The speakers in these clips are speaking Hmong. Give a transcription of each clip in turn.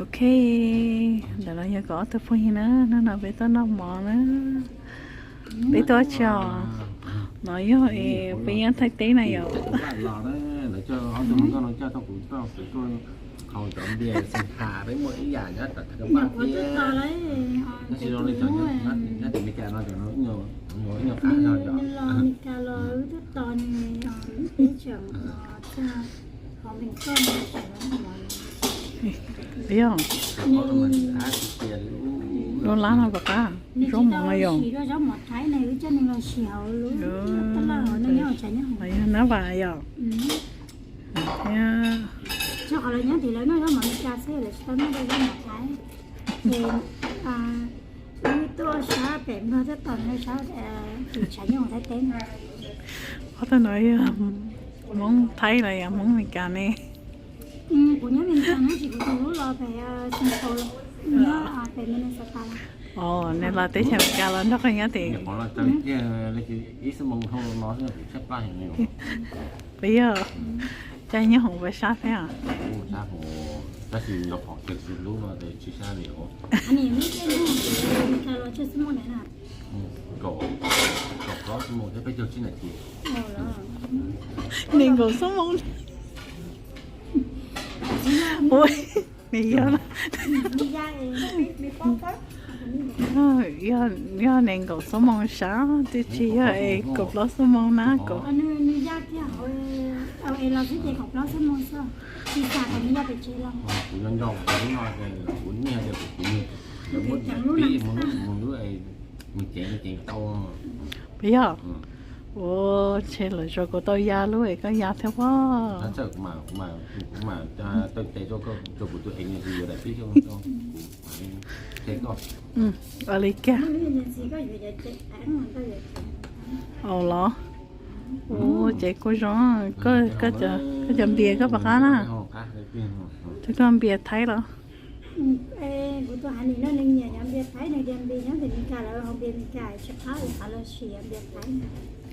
Ok, ntawm no yog kuv ob tug phooj ywg na, hnub no peb tuaj noj mov na. Peb tuaj tsis os, no yog es peb nyob Thaib teb na yom. Yog, lub lab no puas qab, zaub mov no yom. Yog nab vas yom. Thiab ob tug no yog Hmoob Thaib los yog Hmoob Meskas ne? Os, nws los teb chaws Meskas los nrog koj nyob tim. Puas yog, cas nyob hoom puas sab thiab? Nees nkaum xuab moos. Ua, nws yog, yog nees nkaum xuab moos sab, twb tsis yog es kaum plaub xuab moos na. Puas yog? Ua, ntshe lwm zaus kuv tau ya lub es koj ya thiab pob. Ua li kiag. Au los. Ua, ces kuj zoo, koj cov npias koj puas qab na? Ces koj npias Thaib los?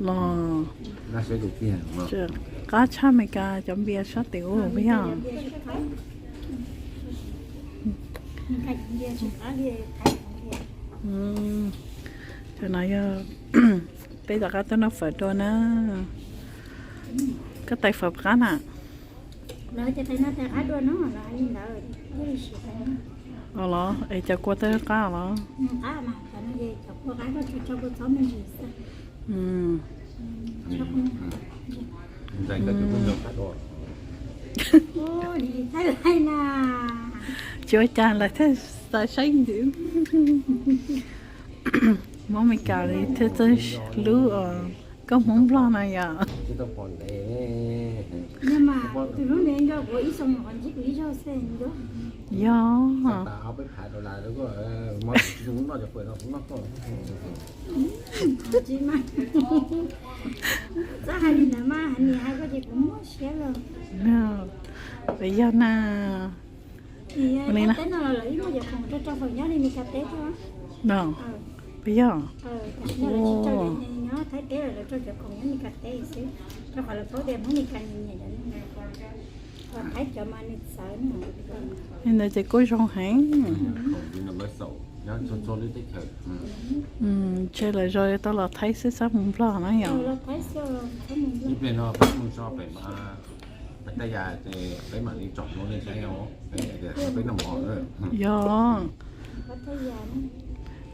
Los, qab tshaj Meskas cov npias sab tim ub puas yog? Cov no yog peb rov qab tuaj noj fawm dua na. Koj tais fawm qab na? Os los, es cov kua twb qab los? Tsis ua cas, lawv thiaj xav saib ntxiv. Hmoob Meskas li thiaj txawj hlub koj Hmoob Nplog no yom. Yog, yog na. Puas yog? Li ntawd ces kuj zoo heev. Ntshe lwm zaus tau los Thaib xwb txhob mus Nplog na yom. Yog,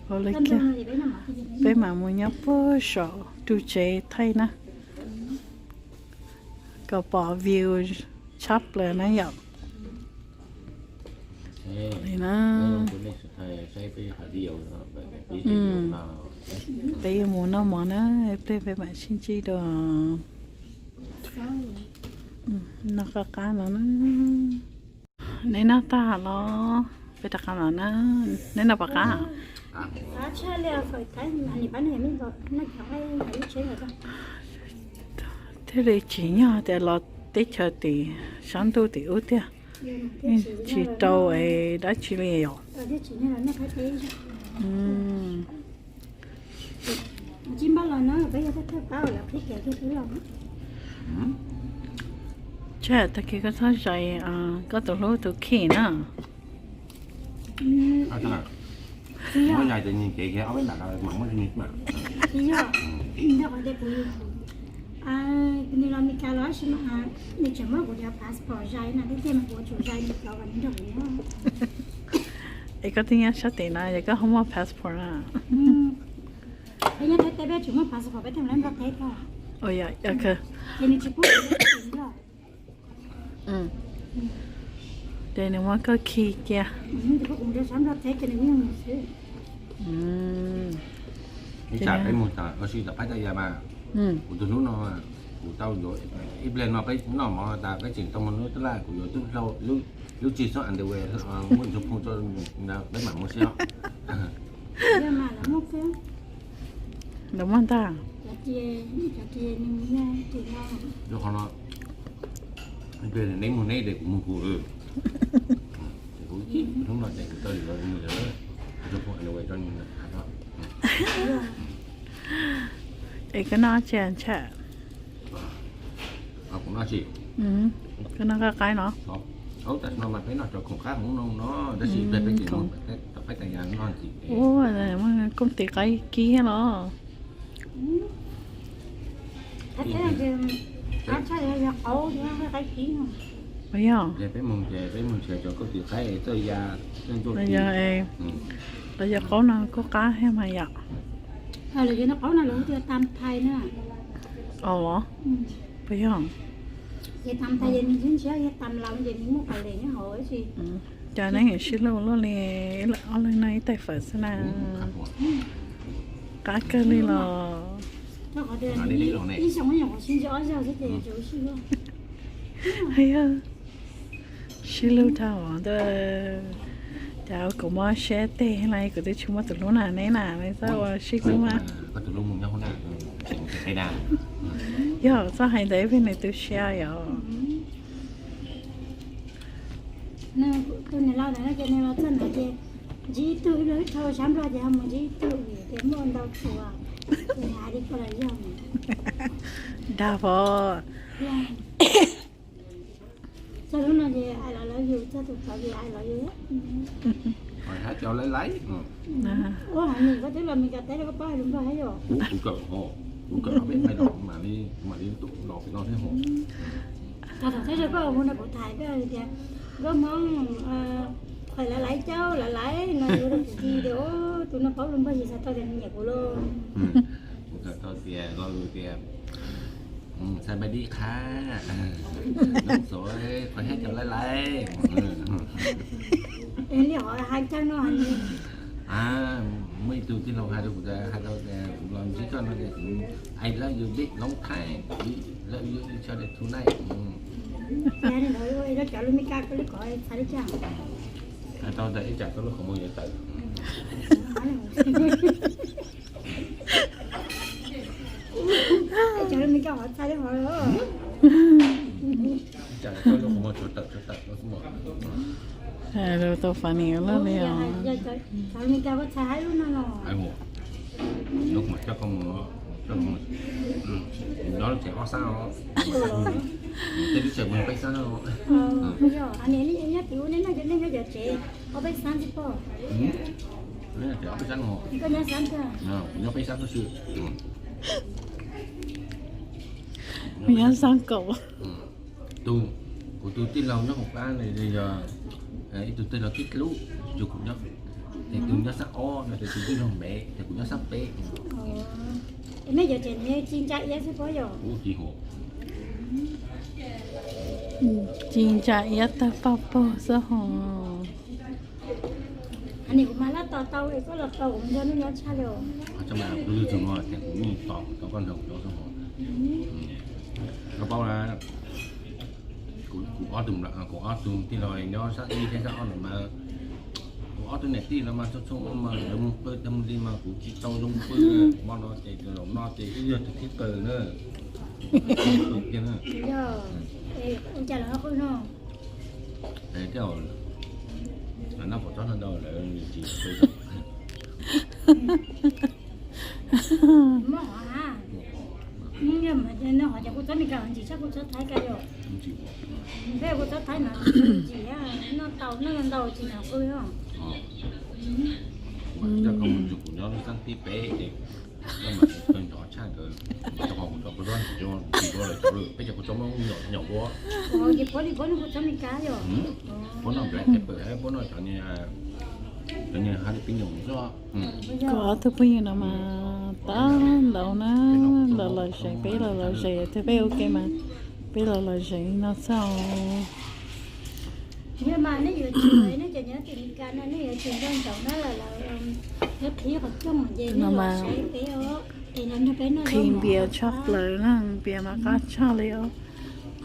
ua li kiag, peb mam mus nyob puag saum ru tsev Thaib na, kom pom view tshaj plaws na yom. Li na, peb yuav mus noj mov na, peb, peb mam sib ntsib dua. Noj qab qab no na. Neb noj tag los? Peb rov qab los na. Neb noj puas qab? Thiaj li tsim nyog tias los teb chaws tim sab ntuj tim ub tiag, tsis rau es dab tsi li os. Tsam tag kis koj txhob zais koj tus hlub tus kheej na. Muab yaig ces nws cev kiag ob peb nram no mas muab nws mam. Tsis yog, nrog qhov tias kuv, kuv nws los Meskas los tab sis mas nws tseem muab kuv cov passport zais na, tiag tiag mas kuv tsum zais nws cov kom nws nrog kuv nyob. Es koj twb nyob sab tim no es koj ho muaj passport na? Peb nyob Thaib teb peb tseem muaj passport peb thiaj mus Nplog teb tau. Ces nws tsis pub kuv nyob Nplog. Ces nws muab koj khi cia. Ib tsam peb mus ua si tom Phab Tag Yas mas, kuv tus hlub no, kuv tau yuav ib pliag no peb noj mov tas peb tseem tau mus lub taj laj, kuv yuav lub tsis xoob underwear muab ntsuag phoo rau peb mam mus si os. Lawv muaj ntag. Rau qhov no, neb mus neb ces kuv mus kuv. Ces kuv ib hnub no ces kuv tau yuav mus lawm, ntsuag phoo underwear rau nws. Es koj noj tsi ntshai? Kuv noj tsi? Koj noj koj qaib no? Tam sim no mas peb noj cov khoom qab hmoov no no, tab sis peb tseem mus tom Phab Tag Yas noj ntxiv. Ua, muaj kooj tis qaib kib los? Yog. Ces peb mus ces peb mus nrhiav cov kooj tis qaib txawj ya, txawj ncua tis. Los yog qaub no kuj qab thiab mas yom. Lawv yog no qaub no lawv hu tias tam thais na. Os, puas yog? Ces tam thais ces nws ntshiab ntshiab, yog tam laus ces nws muaj qos les nyob hauv tab sis. Cas neb sib hlub luaj li, ob leeg noj ib tais fawm xwb na. Qab kawg li los. Rau qhov tias ib xyoo nyuam qhuav sib ntsib ob zaug xwb ces tsuas sib hlub. Sib hlub dhau ntawd. Cas kuv mob siab teg los kuv twb tsis muaj tus hlub na, neb na neb txhob ua sib hlub mas. Yog txhob hais ntawd ib pliag nws tu siab yom. Tus niam laus ntawd no ces nws los txog ntawd ces ntsib ib tug ib pliag ib dhau sab Nplog ces ho mus ntsib ib tug vim tias muaj ntau tus ces nws hais li ko los yog. Dag pov. Txog lub no ces I love you, txog tus tod ces I love you. Hais cov laiv laiv. Ua hais nws koj twb los Meskas teb los koj paub hais lus Nplog thiab yom? Kuv kawm ho, kuv kawm ob peb nqaij los mam li, mam li tuaj los pem no thiab ho. Thaum thaum thawj zaug koj mus no kuv tham koj tias koj Hmoob, khuais laiv laiv caub laiv laiv no, kuv rau kuv ti tias tus no paub lus Nplog ces xav tau tias nws nyiam kuv lauj. Kuv xav tau tias lo lus tias สบายดีค่ะ Noo txov, koj hais cov laiv laiv. Li hov hais caag no. Muaj ib tug tij laug hais rau kuv, hais rau kuv los ntsib koj no tias I love you big long time, I love you each other tonight. Cov lus Meskas koj li kov txhais li cas? Hais tau ntawd ib tsam koj lub qhov muag yuav tawm. Cov lus Meskas qhov txhais li hov. Ib tsam koj lub qhov muag yuav tawm, yuav tawm. Tau funny lawm li os. Cov lus Meskas koj txhais hais lub no los. Lub kuv mam coj koj mus, coj mus nyob lub tsev ob sab os. Tej lub tsev mus peb sab no. Nyob tim ub nej nyob cov tsev ob peb sab xwb pom. Nyob peb sab no. Kuv nyob peb sab xwb. Nyob sab kaum. Tus, kuv tus tij laug nyob hauv plab no yog ib tug tij laug tib lub, yog kuv nyob, tus nyob sab ob no tes tus tij laug ntev tes kuv nyob sab peb. Nej cov tsev no ci ntsa iab xwb pob yom? Ub, ci huam. Ci ntsa iab tag paj pog xwb ho. Kuv mas laj tos tau es koj los tos kuv nrog nej nyob tshaj li os. Txog mas kuv lwg txog no ces kuv yeej tos tos koj nrog kuv nyob xwb ho. Koj paub na, kuv ob tug, kuv ob tug tij laug nyob sab ib thiab sab ob no mas, kuv ob tug niam tij no mas txhua txhua mas lawv mus pw tag mus li mas kuv tsis tau zoo pw. Hmo no ces zaum no ces wb yog tus thib kaw na. Yog, ua cas lawv ho qw no? Thiab, lawv noj pom txob no ntau lawv tsis pw. Muab hov ha. Yog mas no hov ces kuv txob Meskas ntsim tshaj kuv txob Thaib ka yom? Ntsim. Peb kuv txob Thaib no ntsim, noj tau noj ntau tsis nov qw os. Coj koj mus nrog kuv nyob lub xab tib peb ces koj mam kawg nrov tshaj nkawd, rau qhov kuv nrog koj nyob tsis dua lawv cov lwm peb cov kuv tso muab nyom nyom ua. Puab noj nplaim teb pawm, puab noj cov niag, cov niag haj pib nyom zoj. Kuv ob tug phooj ywg no mas tab ntau na, los los zeem, peb los los zeem, thaum peb ua ke mas peb los los zeem no txog. No mas qhib npias tshaj plaws na, npias mas qab tshaj li os.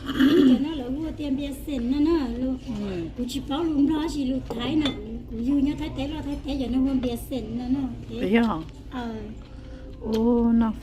Cov no lawv hu tias npias xeem no na, kuv tsis paub lus Nplog tab sis lus Thaib no, kuv yug nyob Thaib teb loj Thaib teb, cov no hu npias xeem no na. Yog, ua noj